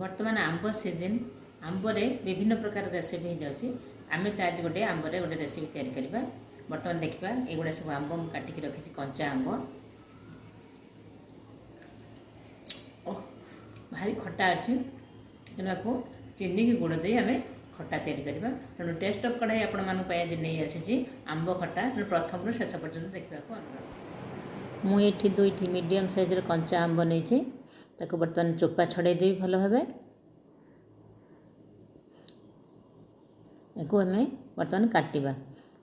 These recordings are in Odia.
ବର୍ତ୍ତମାନ ଆମ୍ବ ସିଜନ୍, ଆମ୍ବରେ ବିଭିନ୍ନ ପ୍ରକାର ରେସିପି ହେଇଯାଉଛି। ଆମେ ତ ଆଜି ଗୋଟେ ଆମ୍ବରେ ଗୋଟେ ରେସିପି ତିଆରି କରିବା। ବର୍ତ୍ତମାନ ଦେଖିବା, ଏଗୁଡ଼ା ସବୁ ଆମ୍ବ ମୁଁ କାଟିକି ରଖିଛି, କଞ୍ଚା ଆମ୍ବ। ଭାରି ଖଟା ଅଛି, ତେଣୁ ଆକୁ ଚିନିକି ଗୁଡ଼ ଦେଇ ଆମେ ଖଟା ତିଆରି କରିବା। ତେଣୁ ଟେଷ୍ଟ ଅଫ୍ କଢ଼ାଇ ଆପଣମାନଙ୍କ ପାଇଁ ଆଜି ନେଇ ଆସିଛି ଆମ୍ବ ଖଟା। ତେଣୁ ପ୍ରଥମରୁ ଶେଷ ପର୍ଯ୍ୟନ୍ତ ଦେଖିବାକୁ ଅନୁରୋଧ। ମୁଁ ଏଠି ଦୁଇଟି ମିଡ଼ିୟମ୍ ସାଇଜ୍ର କଞ୍ଚା ଆମ୍ବ ନେଇଛି। ତାକୁ ବର୍ତ୍ତମାନ ଚୋପା ଛଡ଼େଇ ଦେବି ଭଲ ଭାବେ। ଏହାକୁ ଆମେ ବର୍ତ୍ତମାନ କାଟିବା।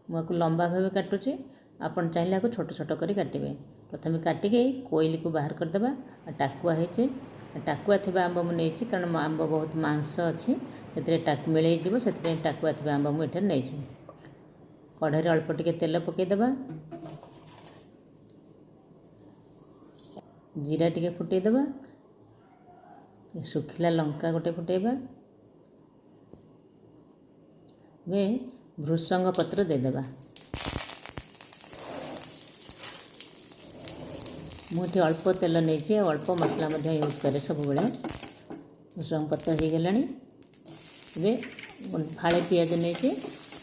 ମୁଁ ଆକୁ ଲମ୍ବା ଭାବେ କାଟୁଛି, ଆପଣ ଚାହିଁଲେ ଆକୁ ଛୋଟ ଛୋଟ କରି କାଟିବେ। ପ୍ରଥମେ କାଟିକି କୋଇଲିକୁ ବାହାର କରିଦେବା। ଆଉ ଟାକୁଆ ହେଇଛି, ଟାକୁଆ ଥିବା ଆମ୍ବ ମୁଁ ନେଇଛି, କାରଣ ଆମ୍ବ ବହୁତ ମାଂସ ଅଛି, ସେଥିରେ ମିଳେଇ ଯିବ, ସେଥିପାଇଁ ଟାକୁଆ ଥିବା ଆମ୍ବ ମୁଁ ଏଠାରେ ନେଇଛି। କଢ଼େଇରେ ଅଳ୍ପ ଟିକେ ତେଲ ପକାଇଦେବା, ଜିରା ଟିକେ ଫୁଟେଇଦେବା, ଶୁଖିଲା ଲଙ୍କା ଗୋଟେ ଫୁଟେଇବା, ଏବେ ଭୃସଙ୍ଗ ପତ୍ର ଦେଇଦେବା। ମୁଁ ଏଠି ଅଳ୍ପ ତେଲ ନେଇଛି ଆଉ ଅଳ୍ପ ମସଲା ମଧ୍ୟ ୟୁଜ୍ କରେ ସବୁବେଳେ। ଭୃସଙ୍ଗ ପତ୍ର ହେଇଗଲାଣି। ଏବେ ଫାଳେ ପିଆଜ ନେଇଛି,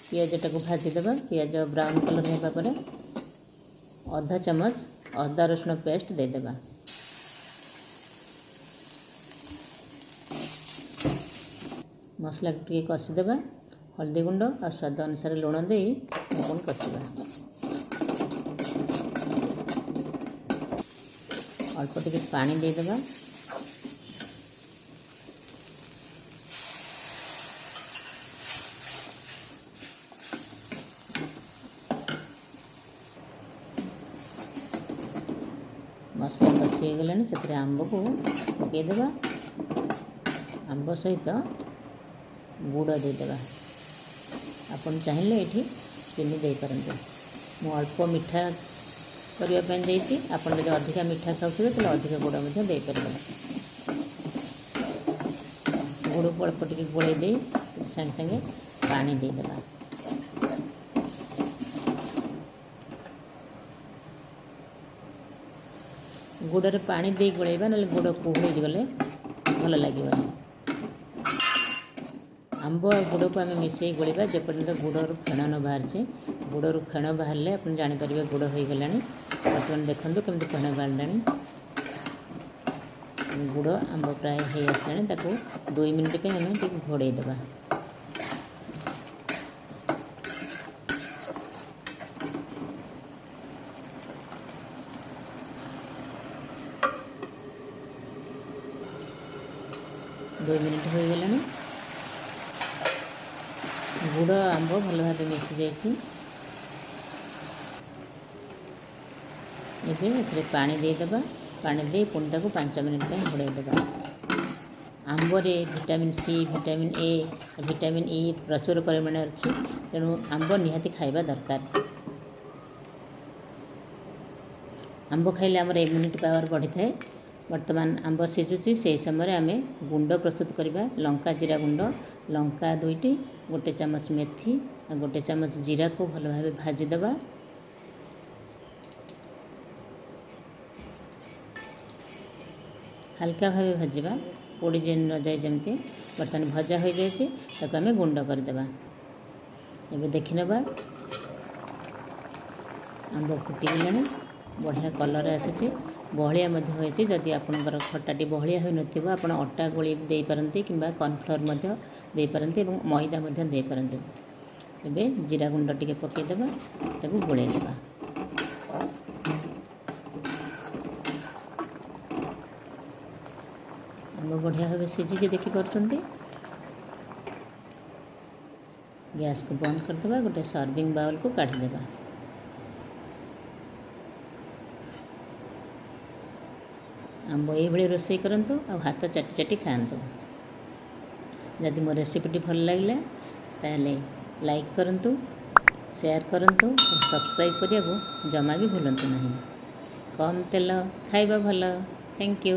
ପିଆଜଟାକୁ ଭାଜିଦେବା। ପିଆଜ ବ୍ରାଉନ୍ କଲର୍ ହେବା ପରେ ଅଧା ଚାମଚ ଅଦା ରସୁଣ ପେଷ୍ଟ ଦେଇଦେବା। ମସଲାକୁ ଟିକେ କଷିଦେବା। ହଳଦୀ ଗୁଣ୍ଡ ଆଉ ସ୍ୱାଦ ଅନୁସାରେ ଲୁଣ ଦେଇ ପୁଣି କଷିବା। ଅଳ୍ପ ଟିକେ ପାଣି ଦେଇଦେବା। ମସଲା କଷି ହେଇଗଲାଣି, ସେଥିରେ ଆମ୍ବକୁ ପକାଇଦେବା। ଆମ୍ବ ସହିତ ଗୁଡ଼ ଦେଇଦେବା। ଆପଣ ଚାହିଁଲେ ଏଠି ଚିନି ଦେଇପାରନ୍ତି। ମୁଁ ଅଳ୍ପ ମିଠା କରିବା ପାଇଁ ଦେଇଛି। ଆପଣ ଯଦି ଅଧିକା ମିଠା ଖାଉଥିବେ, ତାହେଲେ ଅଧିକ ଗୁଡ଼ ମଧ୍ୟ ଦେଇପାରିବେ। ଗୁଡ଼କୁ ଅଳ୍ପ ଟିକେ ଗୋଳେଇ ଦେଇ ସାଙ୍ଗେ ସାଙ୍ଗେ ପାଣି ଦେଇଦେବା। ଗୁଡ଼ରେ ପାଣି ଦେଇ ଗୋଳେଇବା, ନହେଲେ ଗୁଡ଼ କୁହୁଳି ଗଲେ ଭଲ ଲାଗିବନି। ଆମ୍ବ ଆଉ ଗୁଡ଼କୁ ଆମେ ମିଶାଇ ଗୋଳିବା ଯେପର୍ଯ୍ୟନ୍ତ ଗୁଡ଼ରୁ ଫେଣ ନ ବାହାରିଛି। ଗୁଡ଼ରୁ ଫେଣ ବାହାରିଲେ ଆପଣ ଜାଣିପାରିବେ ଗୁଡ଼ ହୋଇଗଲାଣି। ବର୍ତ୍ତମାନ ଦେଖନ୍ତୁ କେମିତି ଫେଣ ବାହାରିଲାଣି। ଗୁଡ଼ ଆମ୍ବ ପ୍ରାୟ ହେଇ ଆସିଲାଣି। ତାକୁ 2 ମିନିଟ୍ ପାଇଁ ଆମେ ଟିକେ ଘୋଡ଼େଇ ଦେବା। 2 ମିନିଟ୍ ହୋଇଗଲାଣି। ଗୁଡ଼ ଆମ୍ବ ଭଲ ଭାବେ ମିଶିଯାଇଛି। ଏବେ ଏଥିରେ ପାଣି ଦେଇଦେବା। ପାଣି ଦେଇ ପୁଣି ତାକୁ 5 ମିନିଟ୍ ପାଇଁ ଘୋଡ଼େଇ ଦେବା। ଆମ୍ବରେ vitamin C, vitamin A, vitamin E ପ୍ରଚୁର ପରିମାଣରେ ଅଛି, ତେଣୁ ଆମ୍ବ ନିହାତି ଖାଇବା ଦରକାର। ଆମ୍ବ ଖାଇଲେ ଆମର ଇମ୍ୟୁନିଟି ପାୱାର ବଢ଼ିଥାଏ। ବର୍ତ୍ତମାନ ଆମ୍ବ ସିଝୁଛି, ସେହି ସମୟରେ ଆମେ ଗୁଣ୍ଡ ପ୍ରସ୍ତୁତ କରିବା। ଲଙ୍କା ଜିରା ଗୁଣ୍ଡ, ଲଙ୍କା ଦୁଇଟି, ଗୋଟେ ଚାମଚ ମେଥି ଆଉ ଗୋଟେ ଚାମଚ ଜିରାକୁ ଭଲ ଭାବେ ଭାଜିଦେବା। ହାଲକା ଭାବେ ଭାଜିବା, ପୋଡ଼ି ନଯାଏ ଯେମିତି। ବର୍ତ୍ତମାନ ଭଜା ହୋଇଯାଇଛି, ତାକୁ ଆମେ ଗୁଣ୍ଡ କରିଦେବା। ଏବେ ଦେଖିନେବା, ଆମ୍ବ ଫୁଟିଗଲାଣି, ବଢ଼ିଆ କଲର୍ ଆସିଛି, ବହଳିଆ ମଧ୍ୟ ହୋଇଛି। ଯଦି ଆପଣଙ୍କର ଖଟାଟି ବହଳିଆ ହୋଇନଥିବ, ଆପଣ ଅଟା ଗୋଳି ଦେଇପାରନ୍ତି କିମ୍ବା କର୍ଣ୍ଣଫ୍ଲୋର୍ ମଧ୍ୟ ଦେଇପାରନ୍ତି ଏବଂ ମଇଦା ମଧ୍ୟ ଦେଇପାରନ୍ତି। ଏବେ ଜିରା ଗୁଣ୍ଡ ଟିକେ ପକାଇଦେବା, ତାକୁ ଗୋଳେଇ ଦେବା। ଆମ୍ବ ବଢ଼ିଆ ଭାବେ ସିଝିଛି, ଦେଖିପାରୁଛନ୍ତି। ଗ୍ୟାସ୍କୁ ବନ୍ଦ କରିଦେବା, ଗୋଟେ ସର୍ଭିଂ ବାଉଲ୍କୁ କାଢ଼ିଦେବା। ଆମ୍ବ ଏଇଭଳି ରୋଷେଇ କରନ୍ତୁ ଆଉ ହାତ ଚାଟି ଚାଟି ଖାଆନ୍ତୁ। ଯଦି ମୋ ରେସିପିଟି ଭଲ ଲାଗିଲା, ତାହେଲେ ଲାଇକ୍ କରନ୍ତୁ, ସେୟାର କରନ୍ତୁ, ସବସ୍କ୍ରାଇବ୍ କରିବାକୁ ଜମା ବି ଭୁଲନ୍ତୁ ନାହିଁ। କମ୍ ତେଲ ଖାଇବା ଭଲ। Thank you.